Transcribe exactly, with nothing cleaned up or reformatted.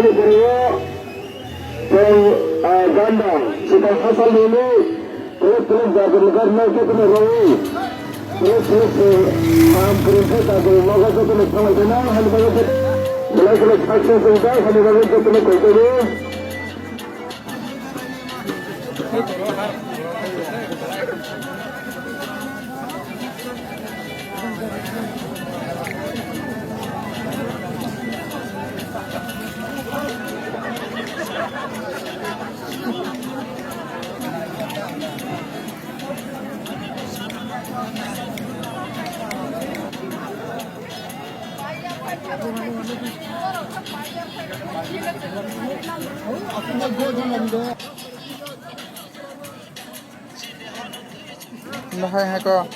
Tei, ah, ganda, sita hasal nini, pulis, pulis, jaga, jaga, nai, joto no rwi. Pulis, pulis, eh, kaham, pulis, eh, jaga, nogo, joto no thanglai, tei nang, hani bagwi, belai kheno success wngjak, hani bagwi, joto no koi koi. Bahai hai ko.